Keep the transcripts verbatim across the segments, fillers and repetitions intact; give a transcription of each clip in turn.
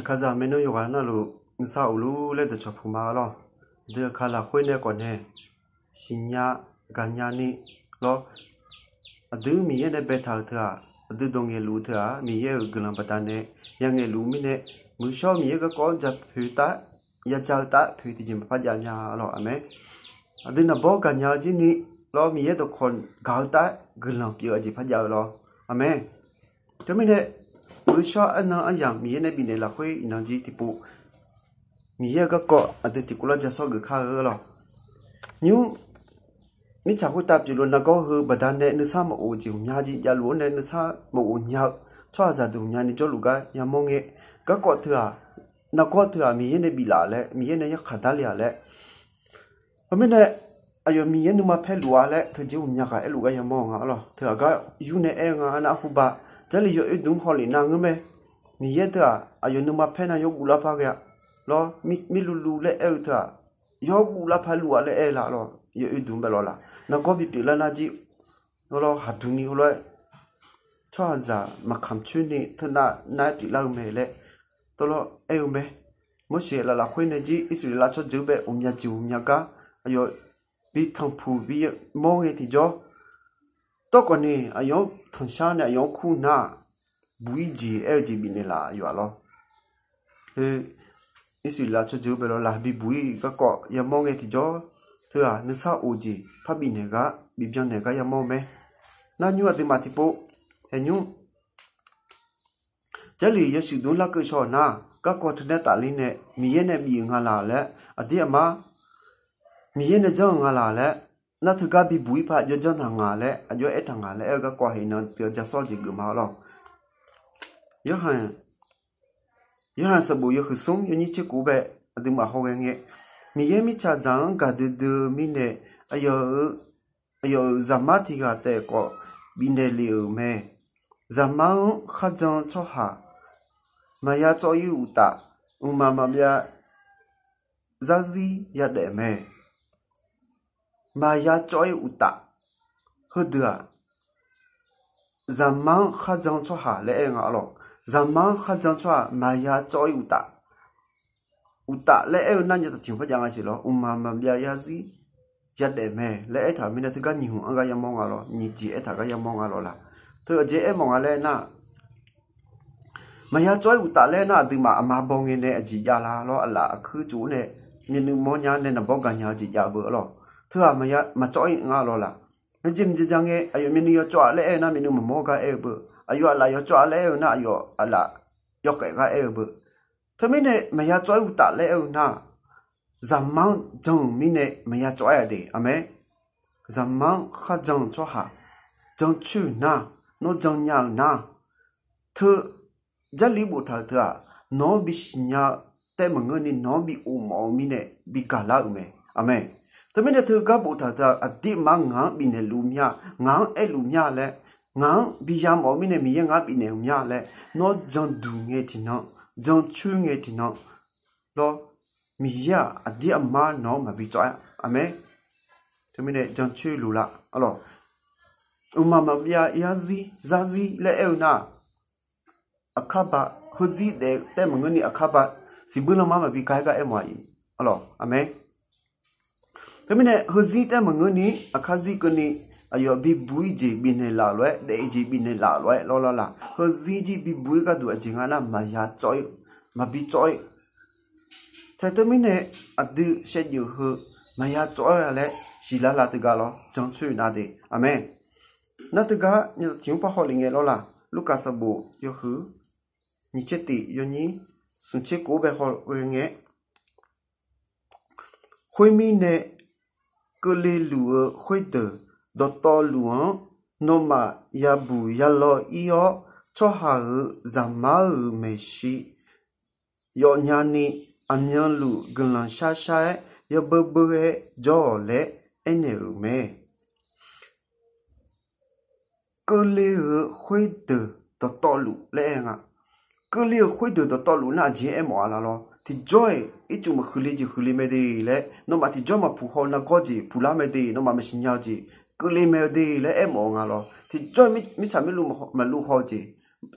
Aqkaqzaq maeqnan yawqghaq navluf nuisar of lur laer dawqcawq puq ma lawr. Aqdui aqkaq lafkhoer nae khawf nae siqnya gaqnya ni lawr. Aqdui Miqyaer nae baetaq-euq teu-aq, aqdui dawq ngaeqluf-eu teu-aq, Miqyaer-euq guiqlanq baqdanae ya ngaeqluf-eu mirnae, muiqshawr Miqyaer garkawv-anr ja poeq-eu tar, ya ja-eu tar poeq tiqjeq maqpar jav mya lawr. Aqmeq. Aqdui naqbawr gaqnya-eu jir ni lawr, Miqyaer dawqkawq gaq-eu tar guiqlanq pyeuf-eu aqjeq par jav-eu lawr. Aqmeq. Teumirnae, muiqshawr arnan aryamq Miqyaer nae bifnaeq lafkhoer iqnan jir tiqpov, Miqyaer-euq garkawv aqdui tiqkov lar ja sawr geuf kar-eu lawr. Nymr, mirtsaq khoertav pyeufluf nargawr heu baqdanae nuisar maqof jeq ghawqmya jir javluf-anr nae nuisar maqof nya-eu tsawrhaqzaq deuq ghawqmyani jawrluf gar yamawr ngae, garkawv teu-aq, nargawr teu-aq Miqyaer nae biflaf laer, Miqyaer nae yarkhaq darle-aq laer, heumirnae, aqyawf Miqyaer nuima paerluf-a laer teujeq ghawqmya ghaq aerluf gar yamawr-eu nga lawr. Teu-aq gar yur nae aer-eu nga arnav arhuba, Jarlif yawoer dmq hawlef nar ngeur mae. Miqyaer teu-aq aqyawf nuima paer nar yawguv lar par ghae-a lawr, mirluvluv laer aer-eu teu-aq, yawguv lar par luf-a laer aer-eu la lawr, yawoer dmq bae lawr la. Nargawr bipyeuf lar nar jir lawr, haqduq ni lawr, tsawrhaqzaq maqkamq coer ni teunav nar-aer pyeuflar-eu mae laer tawvlawr aer-eu mae. Morseq laflaf khoer nae jir Irsaqleqlav tsawrjeuq bae ghawqmya jeq ghawqmya gar aqyawf bi tanqpuq bi mawr ngae tiqjawr, tawrkhawf ni aqyawf-anr tanqshar nae aqyawf-anr kur nar-aq, buq-ir jeq aer-eu jeq bifnaeq laf yawf-a lawr. Irsaqleqlav tsawrjeuq bae lawr la bibuq-ir garkawv yamawr ngae tiqjawr, teu-aq nuisar of jeq par bifnaeq gar bibyan naeq gar yamawr-eu mae. Nar nymr aqduimaf tiqpov, haeq nymr, Jarlif yawshuif dmq larkeuv shaw-euq nar, garkawv teunaeq tafler nae Miqyaer nae bif-euq nga laq laer, aqdir aqmar Miqyaer nae janr-eu nga laq laer, nar teugar bibuq-ir par jawr janr taq nga laer, aqjox aertaq nga laer aer-eu garkawv haeq nan teu-a ja sawr jeq geuf ma lawr. Yorhaq sanqbof yawhuiq smr yawnyir tser kof bae aqduimaf hawghae ngae, Miqyaer mirtsaqzaq-anr gaqdui dui-eu mirnae, aqyawf-euq zaqmar tiq ghaq taef khawf bifnaeq lef-euq mae. Zaqmar-anr kharjan-eu tsawrhaq maqya cawv-ir uqtaf, mqmaq maqbyav zarzir yadaef mae. Maqya cawv-ir uqtaf, heudeuq-aq, zaqmar-anr kharjan-eu tsawrhaq laer aer-eu nga lawr. Zaqmar-anr kharjan-eu tsawrhaq maqya cawv-ir uqtaf, uqtaf laer aer-eu nar nya taq tiq hmq par jav nga siq lawr, mqmaq maqbyav zarzir yadaef mae laer aertaq-euq mirnae teugar nyiq hmq-anr gar yamawr nga lawr, nyiq jeq aertaq gar yamawr nga lawr la. Teu aqjeq aermawf nga laer nar, maqya cawv-ir uqtaf laer nar aqduimaf aqma baw ngae nae aqjeq jav la lawr, aqlaf aqkuir tsof-awr nae myavnuiv mawrnya nae naqbawr gaqnya-eu jeq jav beu lawr. Teu-aq maqya maqcawv-ir nga lawr la. Yawjeq mqja ja ngae aqyawf myavnuiv yawcawv-a laer aer-eu nar myavnuiv maqmawr gar aer-eu beu, aqyawf aqlaf yawcawv-a laer aer-eu nar aqyawf aqlaf yawkhaef gar aer-eu beu. Teumirnae maqya cawv-ir uqtaf laer aer-eu nar, zaqmar-anr jan-euq mirnae maqya cawv-aer-a de. Aqmeq. Zaqmar-anr kharjan-eu tsawrhaq jancoer-euq nar, nawr jannya-euq nar, teu Jarlif boftaq-euq teu-aq, nawq-anr bi siqnya-eu taef maqngeur ni nawq-anr bi of mawf-eu mirnae bi gaqlar-euq mae. Aqmeq. Teumirnae teugar boftaq-euq teu-aq, aqdirmar ngaq-anr bifnaeq luf mir-a, ngaq-anr aerluf mir-a laer, ngaq-anr bi yamawf-eu mirnae Miqyaer ngaq-anr bifnaeq-eu mir-a laer, nawr janduq ngae tiqnan, jancoer ngae tiqnan lawr, Miqyaer-aq aqdir aqmar nawq-anr maqbi cawv-aer. Aqmeq. Teumirnae jancoer luf la. Mqmaq maqbyav zarzir, zarzir laer aer-eu nar, aqkar ba, heuzir daef taef maqngeur ni aqkar ba, siqbuir lanma maqbi ka-aer gar aermawf-a. Aqmeq. Teumirnae heuzir taef maqngeur ni aqkar zir keuvni, aqyawf bibuq-ir jeq bifnaeq laf lof-aer, daef-eu jeq bifnaeq laf lof-aer lawrlar la. Heuzir jir bibuq-ir gharduq aqjeq nga nar maqya cawv-ir, maqbi cawv-ir. Tae teumirnae aqdui shaevdzeuf heu maqya cawv-aer-a laer siqlar la teugar lawr jancoer-eu nar de. Aqmeq. Nar teugar nya tiq mr par hawlef ngae lawrlar. Lurkaf sanqbof yawhuiq nyiq tser tiq yawnyir smq tser kof bae hawghae ngae, khoermirnae, keuvle luf-eu khoerdeuq dawqtawvluf-anr nawmaf yabuq yalaw ir-awr, tsawrhaq-euq zaqmar-euq maeqshi yawfnya ni, aqmyanluf guiqlanq shar shar-aer yawbeu beu-aer jawr-awq laer aernaeq-euq mae. Keuvle-euq khoerdeuq dawqtawvluf laer aer nga. Keuvle-euq khoerdeuq dawqtawvluf nar aqjeq aermawf-a la lawr. Tiqjawr-iq ircuf maqhuiq le jeq huiq le mae de laer, nawmaf tiqjawr maqpuq haw-eu nargawr jeq puqlar mae de, nawmaf maqsiq nya-eu jeq keuvle mae-eu de laer aermawf-eu nga lawr. Tiqjawr-iq mirtsaq mirluv maqluv haw-eu jeq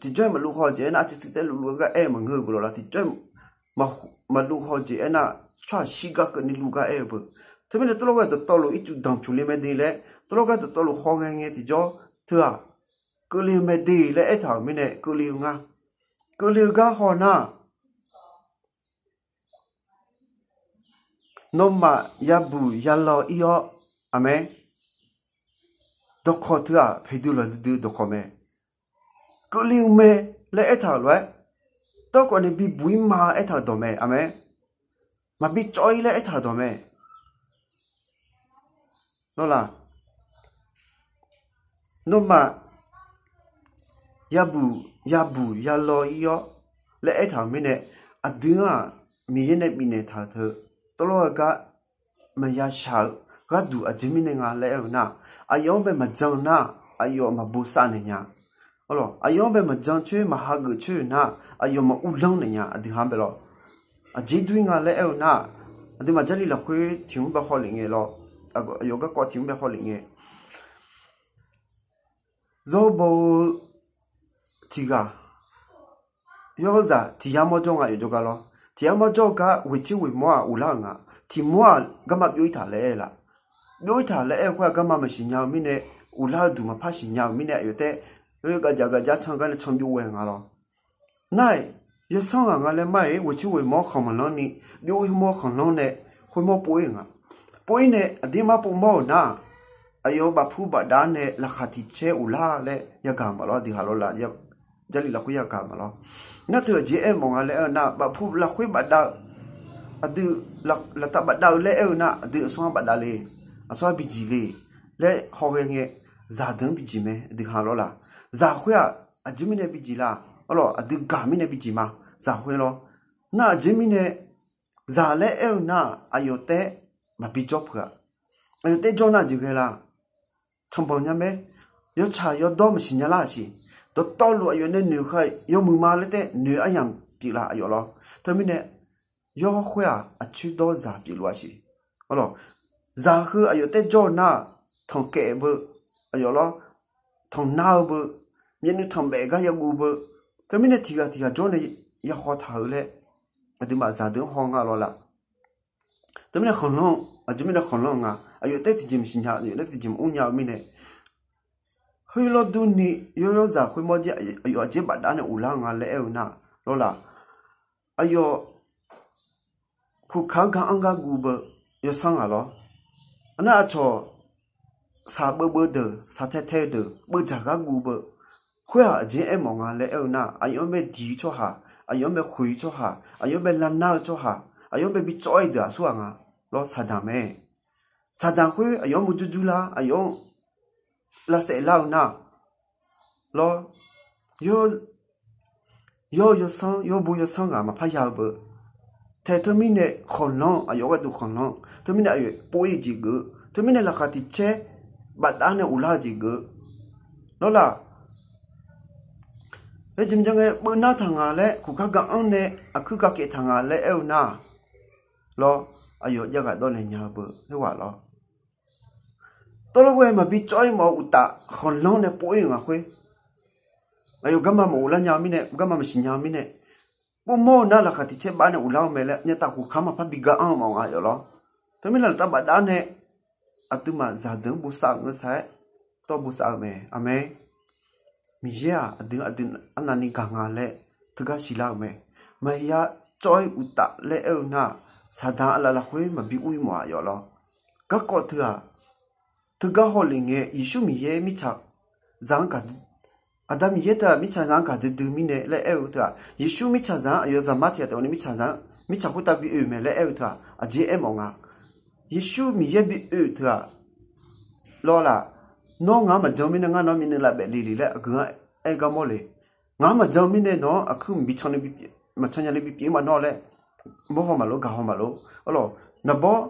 Tiqjawr-aer maqluv haw-eu jeq aernar, aqcuiv tsuif taef luvluv-eu gar aer-eu maqngeur-eu beu lawq laq. Tiqjawr-aer maqluv haw-eu jeq aernar, tsawrhaq shirgar keuvni luv gar aer-eu beu. Teumirnae tawrlawr ghae dawqtawvluf ircuf danqpymq le mae de laer, tawrlawr gar dawqtawvluf haw ghae ngae tiqjawr teu-aq, keuvle-eu mae de laer aertaq-euq mirnae keuvle-eu nga. Keuvle-eu gar haw nar, nawmaf yabuq yalaw ir-awr, aqmeq, dawqkawq teu-aq, poeqdui lawqdui dui dawqkawq mae. Keuvle-eu mae laer aertaq-euq lof-aer, dawrkawq nae bibuq ir ma aertaq-euq dawq mae, aqmeq. Maqbi cawv ir laer aertaq-euq dawq mae. Lawrlaq, nawmaf yabuq, yabuq yalaw ir-awr laer aertaq-euq mirnae, aqdui-anr-aq, Miqyaer nae bifnaeq taq-euq teu, tawrlawr-eu gar maqya shaq-eu gharduq aqjeq mirnae nga laer aer-eu nar, aqyawf-anr bae maqjan nar, aqyawf maqbosav naeq nya. Arlawq, aqyawf-anr bae maqjan coer maqhageuf coer-euq nar, aqyawf maquvlanr naeq nya. Aqdui ha-anr bae lawr, aqjeq dur-ir nga laer aer-eu nar, aqduimaf Jarlif lafkhoer tiq hmq bae hawlef ngae lawr, aqyawf garkawv tiq hmq bae hawlef ngae, zawrbaw-eu tiq ghaq, yawrzaq tiq yar mawr jawr nga yawf jawrgar lawr. Tiq yar mawr jawr-eu gar ghoeqtser ghoeqmawr-aq uvlar-euq nga. Tiq mawr-aq garma byov-ir taq laer aer-eu laf. Byov-ir taq laer aer-eu khoer-aq garma maqsiq nya-eu mirnae, uvlar-eu duq maqpar siqnya-euq mirnae aqyawf taef, yawqghaq jaq ghaq jar can gar nae can byov ghae nga lawr. Nar-iq, yawsanr ghaq nga laer mar-iq ghoeqtser ghoeqmawr khanq maqlanr ni, byov-ir mawr khanqlanr nae khoermawr pov-ir-euq nga. Pov-ir nae aqdirmar povmawr-euq nar-aq, aqyawf-euq bafpur bafdav nae laqkhaq tiq caer uvlar laer yagaq maqlawr. Aqdui ha lawr laf, Jarlif lafkhoer yagaq maqlawr. Nar teu aqjeq aermawf nga laer aer-eu nar, bafpur lafkhoer bafdav-eu aqdui, laftav bafdav-eu laer aer-eu nar, aqdui aqsur-anr bafdav le, aqsur-anr bijiq le laer hawghae ngae, zaqdeuq-anr bijiq mae. Aqdui ha lawr laf, zaq khoer-aq aqjeq mirnae bijiq laf, arlawq aqdui gaq mirnae bijiq ma, zaq khoer lawr. Nar aqjeq mirnae zaq laer aer-eu nar-aq, aqyawf taef maqbi jawr peuq-a. Aqyawf taef jawr nar aqjeq ghae laf, tanqbanq nya mae. Yawtsaq yawdawr maqsiq nya lar-aq siq. Dawqtawvluf aqyawf nae noeq kha yawmuiq ma laer taef noeq aryamq pyeuflaf aqyawf lawr. Teumirnae yawr khoer-aq aqcoer dawr zaq pyeufluf-a siq. Arlawq, zaq heu aqyawf taef jawr-eu nar-aq, tanqkaef beu, aqyawf lawr, tanqnar-eu beu, myavnuiv tanqbaef gar yaguv beu. Teumirnae tiq ghaq tiq ghaq jawr nae yahaw taq-eu laer, aqduimaf zaqdeuq-anr haw nga lawr laf. Teumirnae khanqlanr, aqjeq mirnae khanqlanr nga. Aqyawf taef tiqjeq maqsiq nya, aqyawf taef tiqjeq maqmr nya-eu mirnae, heulof durni yawr yawrzaq khoermawr jir aqyawf aqjeq bafdav nae uvlar nga laer aer-eu nar, lawr laf, aqyawf kuqkaq-anr gar anr gar guv beu, yawsanr ghaq lawr. Aqnar aqcawq saqbeuv beuv deuq, saqtae tae-eu deuq beuv dzaq gar guv beu. Khoer-aq aqjeq aermawf nga laer aer-eu nar, aqyawf-anr bae diq-eu tsawrhaq, aqyawf-anr bae khoeq-eu tsawrhaq, aqyawf-anr bae lavnar-eu tsawrhaq, aqyawf-anr bae bi cawv-ir deuq aqsur ghaq nga lawr, Saqdaq mae. Saqdaq khoer aqyawf-anr murjur jur lar, aqyawf-anr lavsaef lar-eu nar, lawr, yawr yawsanr, yawbo yawsanr ghaq maqpar ya-eu beu. Tae teumirnae khanqlanr, aqyawf gharduq khanqlanr, teumirnae aqyawf pov-ir-eu jeq geuf, teumirnae laqkhaq tiq caer bafdav nae uvlar-eu jeq geuf, lawr laf. Laer jeq maqjan ngae beuvnar taq nga laer, kuqkaq gar anr nae aqkuir kakaef taq nga laer aer-eu nar, lawr, aqyawf jav ghaq dawv naeq nya-eu beu khoerghaq lawr. Tawvlawr ghae maqbi cawv-ir mawf-eu uqtaf khanqlanr nae pov-ir-euq nga khoer, aqyawf garma maqghov lar nya-eu mirnae, garma maqsiq nya-eu mirnae, povmawr-eu nar laqkhaq tiq caer baf nae uvlar-eu mae laer nyataf kuqkaq maqpar bi gar anr-eu mawf nga yawf lawr. Teumirnae laftav bafdav nae aqduimaf zaqdeuq-anr bosav-euq ngeur saq-aer tawv bosav-eu mae. Aqmeq. Miqyaer-aq aqdui aqdui arnavni gaq nga laer teugar siqlar-euq mae. Maqya cawv-ir uqtaf laer aer-eu nar-aq, Saqdaq aqlaf lafkhoer maqbi ur-ir mawf-a yawf lawr. Garkawv teu-aq, teugar hawlef ngae Yeqsur Miqyaer mirtsaqzaq-anr gaq, Aqda Miqyaer teu-aq mirtsaqzaq-anr gaqdui dui mirnae laer aer-eu teu-aq, Yeqsur mirtsaqzaq-anr aqyawf zaqmar tiq ghaq taef-awr ni mirtsaqzaq-anr mirtsaq khoertav bi oe-euq mae laer aer-eu teu-aq, aqjeq aermawf nga. Yeqsur Miqyaer bi oe-euq teu-aq, lawr laf, nawr ngaq-anr maqjan mirnae ngar nawr myavnuiv lavbaef le le laer aqgeu-anr aer gar mawr le. Ngaq-anr maqjan mirnae nawq-anr aqkuir maqbi can, maqcan nya ni bipyeuf-ir ma nawr laer, mawr haw maqlor gaq haw maqlor, arlawq, naqbawr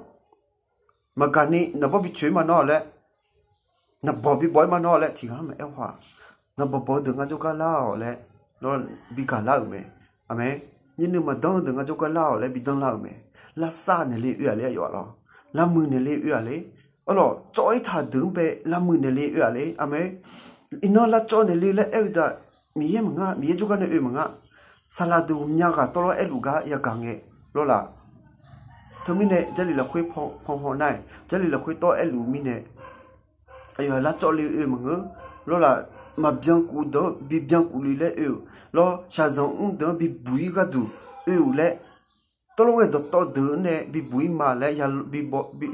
maqgaq ni naqbawr bi coeq-ir ma nawr laer, naqbawq bi bawq-ir ma nawr laer tiq ghaq-anr maqaer haw-aq. Naqbawq bawq-eu deuq ngar jawrgar lar-awq laer, lawr, bi gaq lar-euq mae. Aqmeq. Myavnuiv maqdanr-eu deuq ngar jawrgar lar-awq laer bi danr lar-euq mae. Lavsav naeqle oe-aq le aqyawf lawr. Lavmuiq naeqle oe-aq le. Arlawq, cawv-ir taq deuq-anr bae lavmuiq naeqle oe-aq le. Aqmeq. Iqnan lavcawv naeqle laer aer-eu deuq-aq, Miqyaer maqngar, Miqyaer jawrgar nae oe maqngar. Saqlaq deuq ghawqmya ghaq tawvlawr aerluf gar yagaq ngae lawrlaf. Teumirnae Jarlif lafkhoer pan haw nar-aq, Jarlif lafkhoer tawr aerluf-eu mirnae, aqyawf lar cawv le oe maqngeur. Lawrlaf, maqbyankuf deuq-anr bibyankuf le laer oe-euq lawr, shaqzanq mr deuq-anr bibuq-ir gharduq oe-euq laer, tawvlawr ghae dawqtawv deuq-anr nae bibuq-ir ma laer,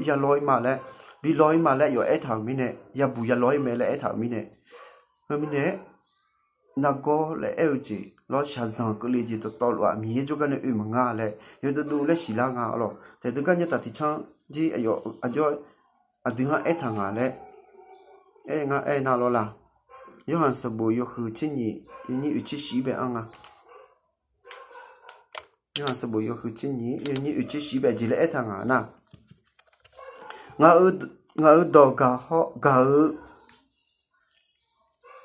yalaw-ir ma laer, bilaw-ir ma laer aqyawf aertaq-euq mirnae, yabuq yalaw-ir mae laer aertaq-euq mirnae, heumirnae nargawr laer aer-eu jeq lawr, shaqzanq keuvle jeq dawqtawvluf-aq Miqyaer jawrgar nae oe maqnga laer yawdovdov laer siqlar nga lawr. Taef deugar nya taf tiqcanr jir aqyawf aqjox aqdui-anr aertaq nga laer aer ngar aer nar lawrlaf. Yorhaq sanqbof yawhuiq tser nyiq, yawnyir oeq tser shif bae anr nga. Yorhaq sanqbof yawhuiq tser nyiq, yawnyir oeq tser shif bae jeq laer aertaq nga nar, ngaq-euq dawq gaq-eu,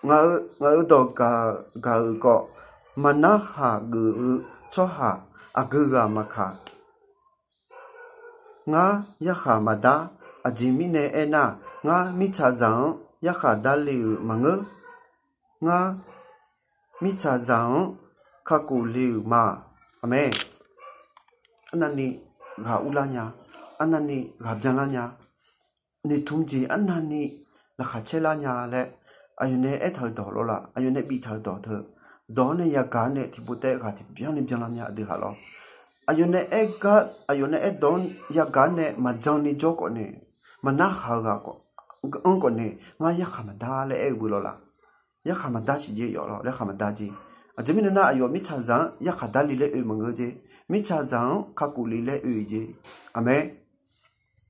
ngaq-euq dawq gaq-euq khawf, maqnarhaq geuf-eu tsawrhaq aqgeu ghaq maqkaq, ngar yarkhaq maqdar. Aqjeq mirnae aernar, ngar mirtsaqzaq-anr yarkhaq darle-euq maqngeur. Ngar mirtsaqzaq-anr kakhof le-euq ma. Aqmeq. Arnavni ghaq urlar nya, arnavni ghaq byanlar nya, noeqtmq jeq arnavni laqkhaq caerlar nya laer aqyawf nae aertaq-euq dawq lawrlaf, aqyawf nae biftaq-euq dawq teu, dawq-anr nae yagaq-anr nae tiqpov taef ghaq tiqbyan ni byanlar nya aqdui ghaq lawr. Aqyawf nae aer gar, aqyawf nae aerdawq-anr yagaq-anr nae maqjan ni jawr khawf nae, maqnarhaq-eu ghaq anr khawf nae, ngar yarkhaq maqdar laer aer-eu beu lawrlaf. Yarkhaq maqdar siq jeq yawf lawr, yarkhaq maqdar jeq. Aqjeq mirnae nar, aqyawf mirtsaqzaq-anr yarkhaq darle laer oe maqngeur jeq. Mirtsaqzaq-anr kakhof le laer oe-eu jeq. Aqmeq.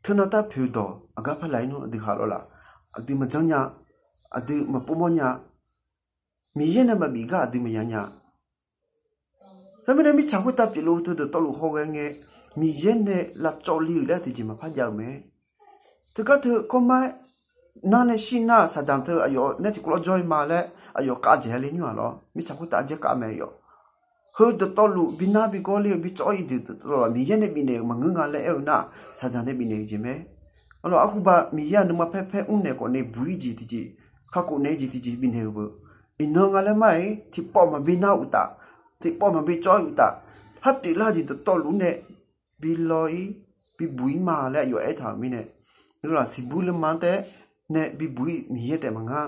Teunav tarpoeq dawq aqgar parlaq-ir nmr aqdui ghaq lawrlaf. Aqdui maqjan nya, aqdui maqpov mawr nya, Miqyaer nae maqbif gar aqdui maqya nya. Teumirnae mirtsaq khoertav pyeufluf teu dawqtawvluf hawghae ngae, Miqyaer nae lavcawv le-euq laer tiqjeq maqpar jav-euq mae. Teugar teu kawrmar-aer nar nae shir nar-aq, saqdaq teu aqyawf nae tiqkawv lawr jawr-ir ma laer aqyawf kavjeq-a le nymr-aq lawr, mirtsaq khoertav aqjaer kav mae yawf. Heu dawqtawvluf bi nar bi gawr ler-eu bi cawv-ir deuq dawqtawvluf-aq Miqyaer nae bifnaeq-euq maqngeur nga laer aer-eu nar-aq, saqdaq nae bifnaeq-eu jeq mae. Arlawq, arhuba Miqyaer-aq nuima paer paer mrnaeq khawf nae buq-ir jeq tiqjeq, kakhof naeq-ir jeq tiqjeq bifnaeq-euq beu. Iqnan nga laer mar-ir tiqpawf maqbi nar uqtaf, tiqpawf maqbi cawv-ir uqtaf, har pyeuflar jeq dawqtawvluf nae bi law-ir, bi buq-ir ma laer aqyawf aertaq-euq mirnae, lawrlaf siqbur lanma-anr taef-aer nae bi buq-ir Miqyaer taef maqngar.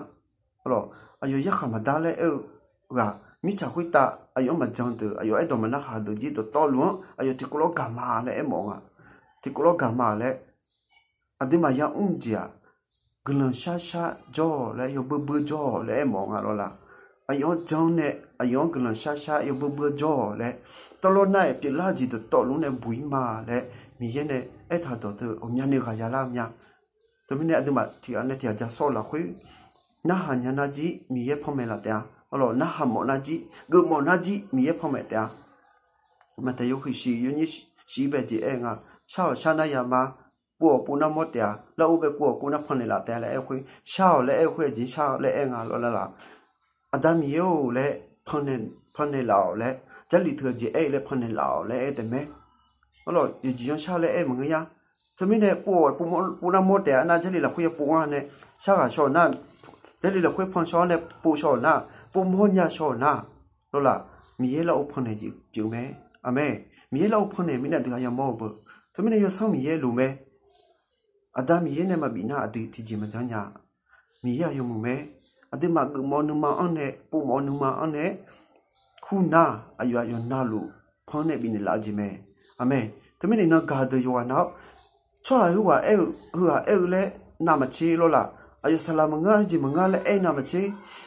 Arlawq, aqyawf yarkhaq maqdar laer aer-eu ghaq, mirtsaq khoertav aqyawf-anr maqjan deuq, aqyawf aerdawq maqnarhaq deuq jir dawqtawvluf-anr aqyawf tiqkawv lawr gaq ma laer aermawf nga. Tiqkawv lawr gaq ma laer aqduimaf yamr jeq-aq, guiqlanq sharshar jawr-awq laer, yawbeur beur jawr-awq laer aermawf nga lawrlaf. Aqyawf-anr jan nae aqyawf-anr guiqlanq sharshar yawbeur beur jawr-awq laer, tawvlawr nar-aq pyeuflar jeq dawqtawvluf nae buq-ir ma laer Miqyaer nae aertaq dawq teu ghawqmyani ghaq yalar-eu mya. Teumirnae aqduimaf tiqghaq nae tiqghaq ja sawr-eu lafkhoer, narhaq nya nar jir Miqyaer panmaeq laf taef-a. Arlawq, narhaq mawf nar jir, geufmawf nar jir Miqyaer panmaeq taef-a. Maqtaeq yawhuiq shiq yawnyir shiq bae jeq aer nga, shar-awq shar nar ya ma, pov-awq pov nar mawr taef-a, lar ur bae pov-awq pov nar pannaeq laf taef-a laer aer-eu khoer, shar-awq laer aer-eu khoer-aq jeq shar-awq laer aer nga lawrlaf. Aqda Miqyaer-or laer, pannaeq laf-awq laer, Jarlif teu-aq jeq aer-eu laer pannaeq laf-awq laer aer taef mae. Arlawq, yawqjeq yanr shar laer aer maqngeur ya. Teumirnae pov-awq pov nar mawr taef-a nar, Jarlif lafkhoer ya pov-anr nae shar ghaq shaw-awq nar, Jarlif lafkhoer pan shaw-awr nae pov shaw-awq nar, pov mawr nya shaw-awq nar, lawrlaf, Miqyaer lar ur pannaeq jeq pyeuf mae. Aqmeq. Miqyaer lar ur pannaeq mirnae aqdui ghaq yamawr-eu beu. Teumirnae yawsanr Miqyaer luf mae. Aqda Miqyaer nae maqbif nar aqdui tiqjeq maqjanr nya. Miqyaer-aq yawmuiq mae. Aqduimaf geufmawf-eu nuima-anr nae, povmawf-eu nuima-anr nae, kur nar aqyawf aqyawf navluf panr nae bifnaeq laf-eu jeq mae. Aqmeq. Teumirnae iqnan gaq deuq yawqghaq nav-awr, tsawrhaq heughaq aer-eu, heughaq aer-eu laer navmaqtser lawrlaf. Aqyawf saqlaq maqngeur, jeq maqngeur laer aer navmaqtser.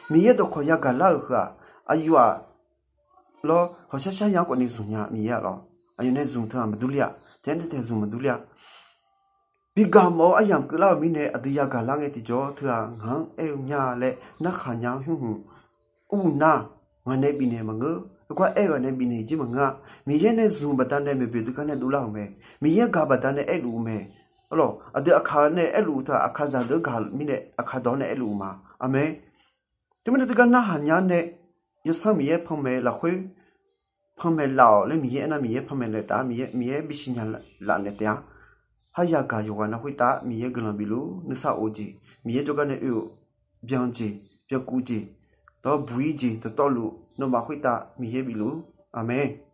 Miqyaer dawqkawq yagaq lar-euq heu-aq, aqyawf-aq lawr hawqshar shar ya-anr khawf ni zmq nya Miqyaer-aq lawr. Aqyawf nae zmq teu-aq maqdur ler-a. Taef-aer nae taef zmq maqdur ler-a. Bi gaq mawf-eu aryamq keuvlar-euq mirnae aqdui yagaq lar ngae tiqjawr teu-aq ngaq-anr aer-eu nya laer narkhaq nya-anr hmr hmq ur nar, ngaq nae bifnaeq maqngeur. Heugar aer-eu ghaq nae bifnaeq jir maqngeur-a. Miqyaer nae zmq baqdanae maeqboeq deuq gar nae dovlar-euq mae. Miqyaer gaq baqdanae aerluf-eu mae. Arlawq, aqdui aqkaq nae aerluf-eu teu-aq aqkaqzaq deuq gaq mirnae aqkaq dawq-anr nae aerluf-eu ma. Aqmeq. Teumirnae deuq gar narhaq nya nae, yawsanr Miqyaer panmaeq lafkhoer, panmaeq laf-awq laer Miqyaer aernar Miqyaer panmaeq naeq taf-a, Miqyaer, Miqyaer bisiq nya laf naeq taef-a. Har yagaq yawqghaq nav khoertav Miqyaer guiqlanq bifluf nuisar of jeq, Miqyaer jawrgar nae oe-eu byan jeq, byankuf jeq, nawr buq-ir jeq dawqtawvluf nawmaf khoertav Miqyaer bifluf-ur. Aqmeq.